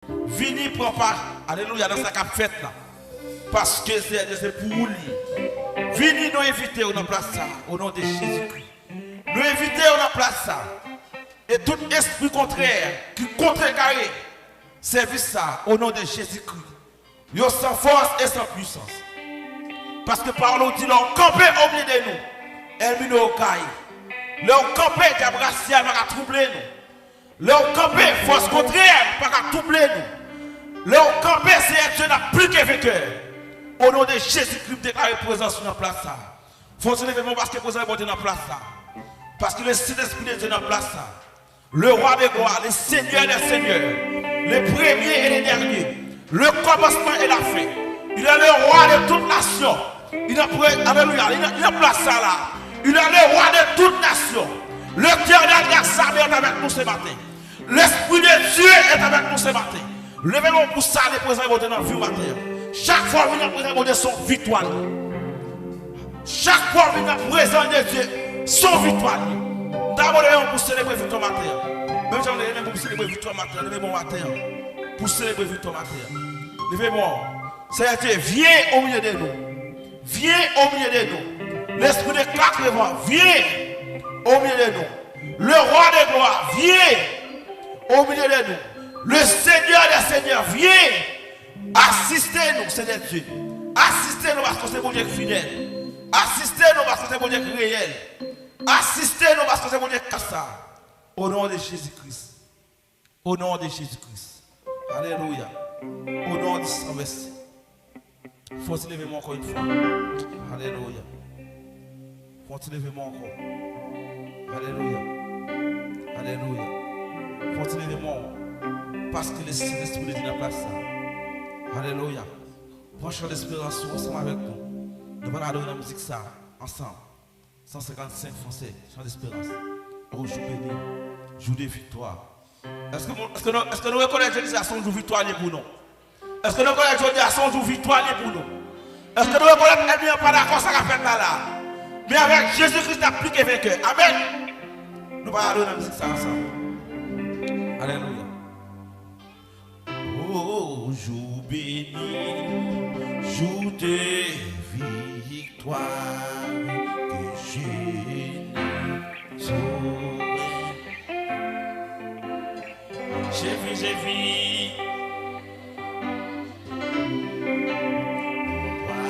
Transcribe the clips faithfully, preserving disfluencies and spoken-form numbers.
Vini pran pa, alelouya, nan sa k ap fèt la. Paske Seyè Dye se pou ou li ye. Vini, nou envite w nan plas sa, o non de Jezikri. Nou envite w nan plas sa. E tout espri kontrè ki kontrekare sèvis sa, o non de Jezikri, yo san fòs e san pwisans. Paske pawòl ou di, lè w kanpe o milye de nou, ènmi nou yo gaye. Lè w kanpe, dyab rasyal pa ka twouble nou. Lè w kanpe, fòs kontrè pa ka twouble nou. Lè w kanpe, Seyè Dye, n ap pli ke venkè. O non de Jezikri, m deklare prezans ou nan plas sa. Fò w ti leve men w paske prezans Bondye nan plas sa. Paske le Saint-Esprit de Dieu nan plas sa. Le Roi des gloires, le Seigneur des seigneurs, le premier et le dernier, le commencement et la fin. Il est le roi de toute nation. Il est prêt, alléluia, il est, il est place ça là. Il est le roi de toute nation. L'Éternel des armées est avec nous ce matin. L'Esprit de Dieu est avec nous ce matin. Leve men w pou w sale prezans Bondye nan vi w maten an. Chak fwa w vin nan prezans Bondye, se yon viktwa li ye. Chak fwa w vin nan prezans de Dye, se yon viktwa li ye. M ta mande w pou w selebre viktwa maten an. Menm jan w leve men pou w selebre viktwa maten an, leve men w maten an. Pou w selebre viktwa maten an. Leve men w. Seyè Dye, vyen o milye de nou. Vyen o milye de nou. Lespri de katrevan, vyen o milye de nou. Le Roi des gloires, vyen o milye de nou. Le Seigneur des seigneurs, vyen. Asiste nou, Senyè Dye. Asiste nou paske w se Bondye k fidèl. Asiste nou paske w se Bondye k reyèl. Asiste nou paske w se Bondye k kasa. O non de Jezi Kris. O non de Jezi Kris. Alelouya. O non de san vèsè. Fò w ti leve men w ankò yon fwa. Alelouya. Fò w ti leve men w ankò. Alelouya. Alelouya. Fò w ti leve men w. Paske Lespri, Lespri de Dye nan plas sa. Alelouya. Pran chan desperans ou ansanm avèk nou. Nou pral adore nan mizik sa ansanm. San senkannsenk fransè, chan desperans. O jou beni, jou de viktwa. Èske nou, èske nou, èske nou rekonèt jodi a se yon jou viktwa li ye pou nou? Èske nou rekonèt jodi a se yon jou viktwa li ye pou nou? Èske nou rekonèt ènmi an pa dakò sa k ap fèt la la? Men avèk Jezi Kris, n ap pli ke venkè. Amèn. Nou pral adore nan mizik sa ansanm. Alelouya. O jou beni, jou de viktwa, ke je ne saurais. Je vis, je vis. Roi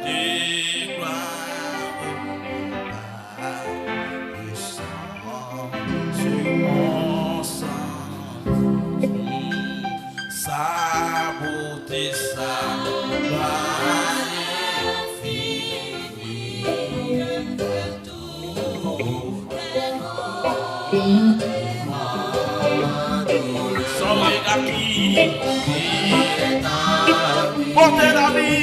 de gloire, par le sang sur mon sang. Sa bote, sa gloire infini de tout. Son rega ki pote lavi.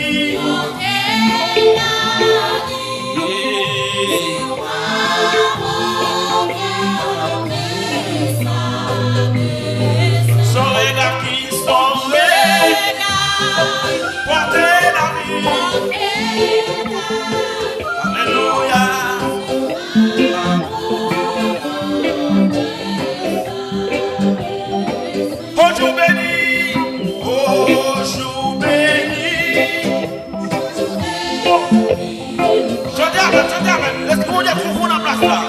Son rega ki sove, pote lavi. Alelouya. O jou beni, o jou beni. Chante avè m, chante avè m. Lespri Bondye kouvri w nan plas la.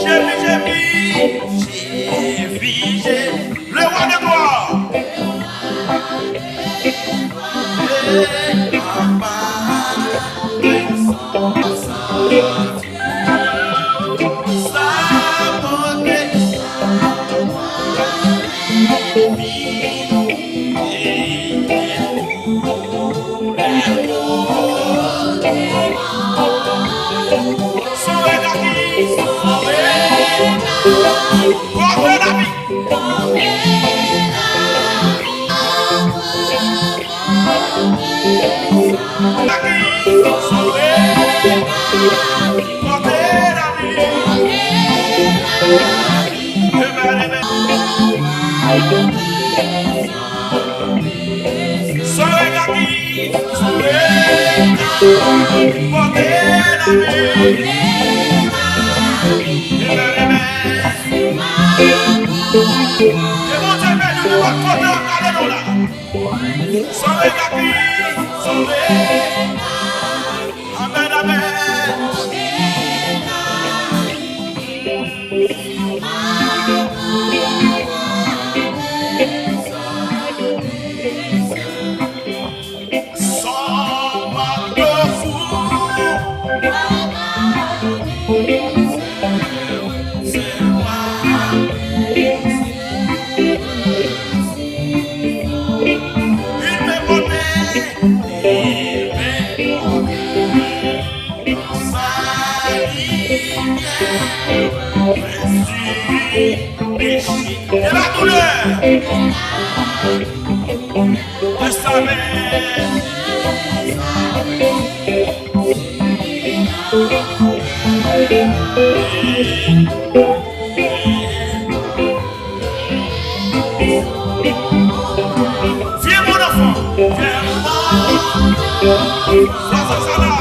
Jezi, Jezi, Jezi, Jezi. Le Roi de gloire. Ke Bondye beni w nenpòt kote w ap gade nou la. Sove Gaby, sove. Amèn, amèn. San mak de fou. E la doulè. Testament. Viens, mon enfant, viens. Sa, sa, sa la.